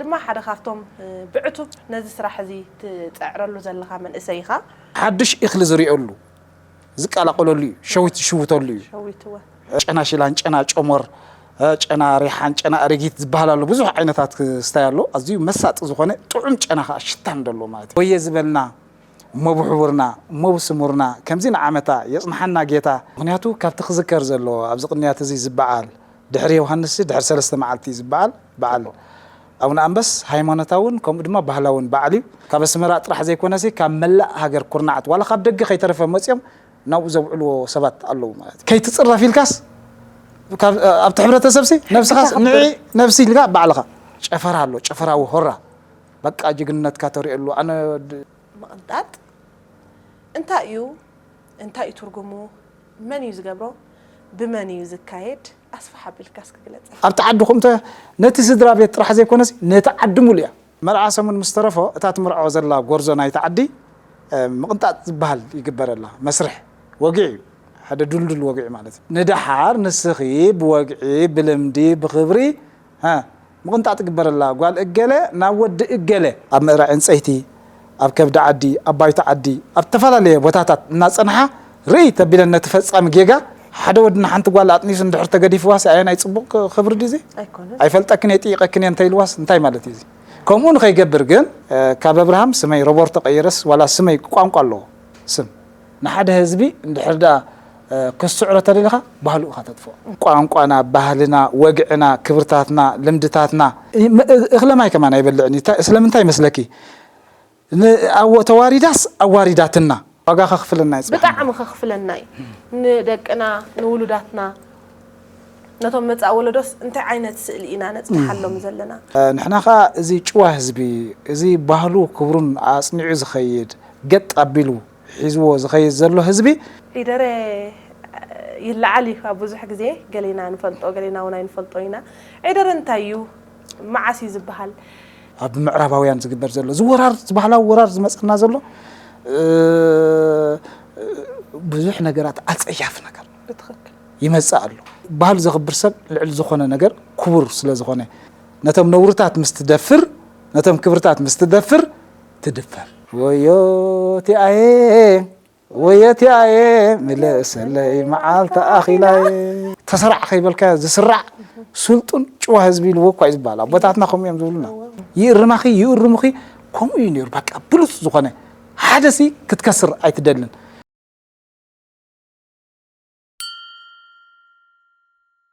ድማ ሓደ ካብቶም እ፣ ብዕቱብ ነዚ ስራሕ እዚ ትፅዕረሉ ዘለኻ መንእሰይ ኢኻ። ሓድሽ እኽሊ ዝሪኦሉ ዝቀላቀለሉ እዩ። ሸዊት ዝሽውተሉ እዩ። ሸዊትወ ጨና ሽላን ጨና ጨሞር ጨና ሪሓን ጨና ኣረጊት ዝበሃል ኣሎ። ብዙሕ ዓይነታት ክስታይ ኣሎ። ኣዝዩ መሳጢ ዝኾነ ጥዑም ጨና ከዓ ሽታን ደሎ ማለት እዩ። ወየ ዝበልና እሞ ብሕቡርና እሞ ብስሙርና ከምዚ ንዓመታ የፅንሓና ጌታ። ምክንያቱ ካብቲ ክዝከር ዘለዎ ኣብዚ ቅንያት እዚ ዝበዓል ድሕሪ ዮሃንስ ድሕሪ ሰለስተ መዓልቲ ዝበዓል በዓል ኣቡነ ኣንበስ ሃይማኖታውን ከምኡ ድማ ባህላውን በዓል እዩ። ካብ ኣስመራ ጥራሕ ዘይኮነሲ ካብ መላእ ሃገር ኩርናዓት ዋላ ካብ ደገ ከይተረፈ መፅኦም ናብኡ ዘብዕልዎ ሰባት ኣለዉ ማለት እዩ። ከይትፅረፍ ኢልካስ ኣብቲ ሕብረተሰብ ሲ ነብስኻ ንዒ ነብሲ ኢልካ ባዕልኻ ጨፈራ ኣሎ ጨፈራዊ ሆራ በቃ ጅግንነትካ ተሪእሉ ኣነ ምቕንጣጥ እንታይ እዩ? እንታይ እዩ ትርጉሙ? መን እዩ ዝገብሮ? ብመን እዩ ዝካየድ? ኣስፍሕ ኣቢልካ እስኪ ግለፀ። ኣብቲ ዓዲ ከምተ ነቲ ስድራ ቤት ጥራሕ ዘይኮነስ ነቲ ዓዲ ሙሉ እያ። መርዓ ሰሙን ምስ ተረፎ እታ ትምርዖ ዘላ ጎርዞ ናይቲ ዓዲ ምቕንጣጥ ዝበሃል ይግበረላ። መስርሕ ወግዒ እዩ። ሓደ ድልዱል ወግዒ ማለት እዩ። ንደሓር ንስኺ ብወግዒ ብልምዲ ብኽብሪ ምቕንጣጥ ትግበረላ ጓል እገለ ናብ ወዲ እገለ ኣብ ምእራዕ ዕንፀይቲ ኣብ ከብዲ ዓዲ ኣብ ባይቶ ዓዲ ኣብ ዝተፈላለየ ቦታታት እናፀንሓ ርእይ ተቢለን ነቲ ፈፃሚ ጌጋ ሓደ ወዲ ንሓንቲ ጓል ኣጥኒሱ እንድሕር ተገዲፍዋስ ኣየናይ ፅቡቕ ክብሪ ድዩ እዚ? ኣይኮነን። ኣይፈልጠክን እየ ጥይቐክን እየ እንተኢልዋስ እንታይ ማለት እዩ እዚ? ከምኡ ንኸይገብር ግን ካብ ኣብርሃም ስመይ ሮበርቶ ቀይረስ ዋላ ስመይ ቋንቋ ኣለዎ ስም ንሓደ ህዝቢ እንድሕር ደኣ ክትስዕሮ ተደሊኻ ባህሉ ኢኻ ተጥፍኦ። ቋንቋና፣ ባህልና፣ ወግዕና፣ ክብርታትና፣ ልምድታትና እኽለ ማይ ከማን ኣይበልዕን እዩ። ስለምንታይ ይመስለኪ? ተዋሪዳስ ኣዋሪዳትና ዋጋ ከኽፍለና እዩ። ብጣዕሚ ከኽፍለና እዩ። ንደቅና ንውሉዳትና ነቶም መጻእ ወለዶስ እንታይ ዓይነት ስእሊ ኢና ነጽንሓሎም ዘለና? ንሕና ኸኣ እዚ ጭዋ ህዝቢ እዚ ባህሉ ክብሩን ኣጽኒዑ ዝኸይድ ገጥ ኣቢሉ ሒዝዎ ዝኸይድ ዘሎ ህዝቢ። ዒደረ ይለዓል እዩ ካብ ብዙሕ ግዜ ገሌና ንፈልጦ ገሌና እውን ኣይንፈልጦ ኢና። ዒደረ እንታይ እዩ? መዓስ እዩ ዝበሃል? ኣብ ምዕራባውያን ዝግበር ዘሎ እዚ ወራር እዚ ባህላዊ ወራር ዝመፀና ዘሎ ብዙሕ ነገራት ኣፀያፍ ነገር ይመፅእ ኣሎ። ባህል ዘኽብር ሰብ ልዕሊ ዝኾነ ነገር ክቡር ስለ ዝኾነ ነቶም ነውርታት ምስ ትደፍር ነቶም ክብርታት ምስ ትደፍር ትድፈር። ወዮ እቲኣየ ወዮ እቲኣየ ምለሰለይ መዓልቲ ኣኺላየ። ተሰራዕ ከይበልካዮ ዝስራዕ ስልጡን ጭዋ ህዝቢ ኢልዎ እኳ እዩ ዝበሃል። ኣቦታትና ከምኡ እዮም ዝብሉና። ይእርማኺ ይእርሙኺ ከምኡ እዩ ነይሩ። በቃ ብሉፅ ዝኾነ ሓደ ሲ ክትከስር ኣይትደልን።